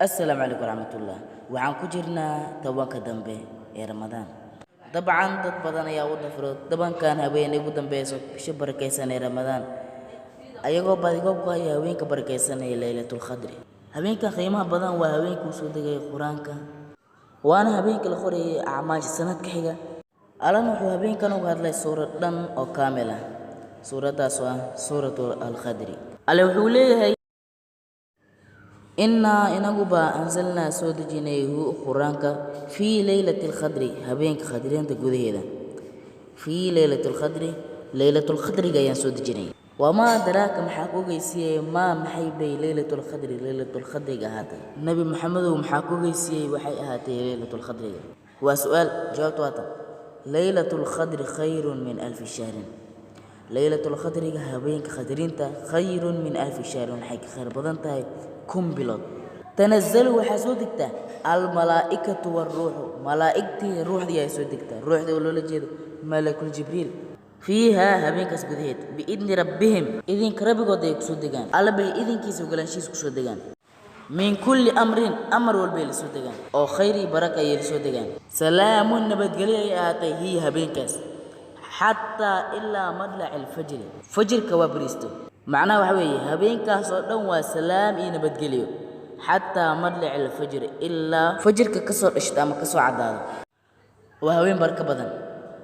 Assalaamu calaykum waraxmatullah. Waxaan ku jirnaa 10-ka dambe ee Ramadaan. Dabcan dad badan ayaa u dhafro 10-kan habeen ugu dambeyso bisha barakeysan ee Ramadaan, ayagoo badigoob ku haya haweenka barakeysan ee Laylatul Qadri. Habeenka qiimaha badan waa habeenka uu soo degay Qur-aanka, waana habeenka la qorayay acmaasha sanadka xiga. Allana wuxuu habeenkan uga hadlay suurad dhan oo kaamil ah, suuraddaas oo ah Suuratu Al-Qadri. Alle wuxuu leeyahay: innaa inaguba anzalnaa soo dejinay hu Qur-aanka fii Leylati Alqadri, habeenka qadrinta gudaheeda. Fii Leylati Alqadri, Leylatulqadriga ayaan soo dejinay. Wamaa daraaka, maxaa ku ogeysiiyey, maa maxay bay Leylatulqadri, Leylatulqadriga ahaatay? Nebi Maxamedow, maxaa ku ogeysiiyey waxay ahaatay Leylatulqadriga? Waa su-aal, jawaabtu waa tan: Leylatulqadri khayrun min alfi shahrin. Leylatulqadriga, habeenka qadrinta, khayrun min alfi shahrin, waxay ka khayr badan tahay 1000 bilood. Tanazalu, waxaa soo degta, almalaa'ikatu waaruuxu, malaa'igtii ruuxdii ayaa soo degta, ruuxda oo loola jeedo malakul Jibriil, fiiha, habeenkaas gudaheed, biidni rabbihim, idinka rabbigood ay kusoo degaan. Alla bay idinkiisa, ogolaanshihiisa kusoo degaan. Min kulli amrin, amar walbay la soo degaan oo khayr iyo baraka ayay la soo degaan. Salaamun, nabadgelyo ay ahaatay, hiya habeenkaas, xataa ilaa madlaci alfajri, fajrka waa bariisto. Macnaha waxa weeye habeenkaas oo dhan waa salaam iyo nabadgelyo, xataa madlaci alfajri, ilaa fajrka ka soo dhashto ama ka soo caddaado. Waa haween barako badan,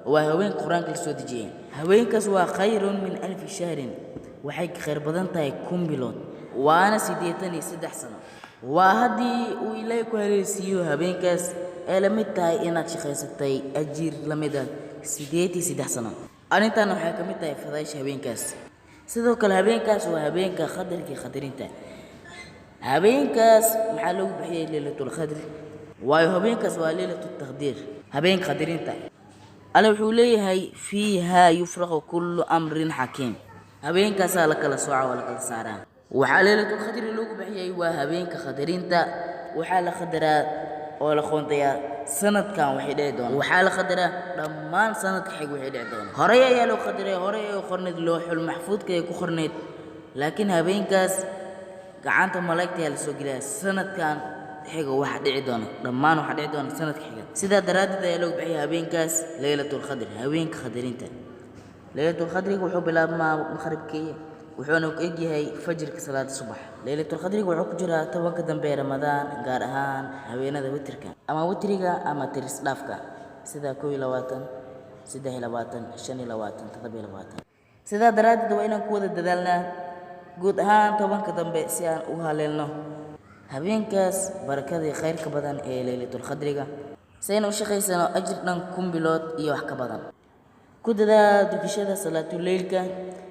waa haweenka Qur-aanka la soo dejiyey. Haweenkaas waa khayrun min alfi shahrin, waxay ka khayr badan tahay 1000 bilood, waana 83 sano. Waa haddii uu Ilaahay ku haleelsiiyo habeenkaas ay la mid tahay inaad shaqaysatay ajiir la mid ah 83 sano. Arrintan waxay ka mid tahay fadaysha habeenkaas. Sidoo kale habeenkaas waa habeenka qadarkii qadarinta. Habeenkaas maxaa loogu bixiyey Leylatul Qadri? Waayo habeenkaas waa Leylatu Taqdiir, habeenka qadarinta. Alle wuxuu leeyahay: fiihaa yufraqu kullu amrin xakiim. Habeenkaasaa la kala sooca oo la kala saaraa. Waxaa Leylatul Qadri loogu bixiyey waa habeenka qadarinta. Waxaa la qadaraa oo la qoontayaa sanadkan waxay dhici doona. Waxaa la qadaraa dhammaan sanadka xig waxay dhici doona. Horey ayaa loo qadaray, horey ay qornayd, looxul maxfuudka ay ku qornayd, laakiin habeenkaas gacanta malaa'igta ayaa lasoo geliyaa sanadkan xiga waxa dhici doona, dhammaan waxa dhici doona sanadka xiga. Sidaa daraaddeed ayaa loogu bixiyay habeenkaas Leylatul Qadri, habeenka qadarinta. Leylatul Qadriga wuxuu bilaabmaa maqribkii, wuxuuna ku egyahay fajrka salaada subax. Leylatul Qadriga wuxuu ku jiraa 10-ka dambe ee Ramadaan, gaar ahaan habeenada witrka ama witriga ama tiris dhaafka, sida 21, 23, 25, 27. Sidaa daraaddeed waa inaan ku wada dadaalnaa guud ahaan 10-ka dambe si aan u haleelno habeenkaas barakadii khayrka badan ee Leylatul Qadriga, si aynu u shaqaysano ajir dhan 1000 bilood iyo wax ka badan. Ku dadaal dukashada salaatuleylka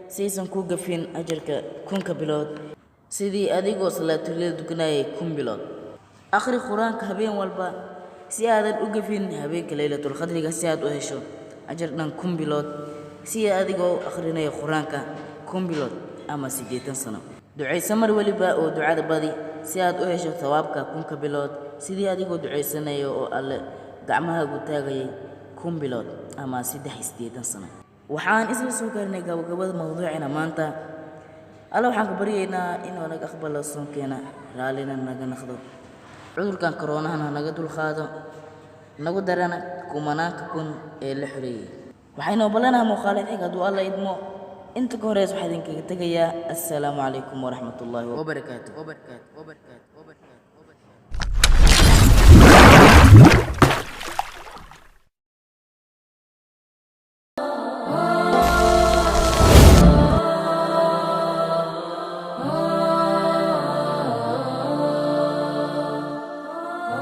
si aysan ku gafin ajarka 1000-ka bilood, sidii adigoo salaatuleyl dukanayay 1000 bilood. Akhri Qur-aanka habeen walba si aadan u gafin habeenka Leylatul Qadriga, si aad u hesho ajar dhan 1000 bilood, si adigoo akhrinaya Qur-aanka 1000 bilood ama 80 sano. Ducayso mar weliba oo ducada badi si aad u hesho thawaabka 1000-ka bilood, sidii adigoo ducaysanaya oo Alle gacmahaagu taagayay 1000 bilood ama 83 sano. Waxaan isla soo gaarnay gabagabada mawduucina maanta. Alla waxaan ka baryaynaa inuu naga aqbalo soonkeena, raallina naga naqdo, cudurkan koronahana naga dulqaado, nagu darana kumanaanka kun ee la xoreeyey. Waxaynu ballanaha muuqaaleed xig hadduu Alla idmo. Inta ka horeysa waxaa idinkaga tegayaa assalaamu calaykum waraxmatullaahi wabarakaatu.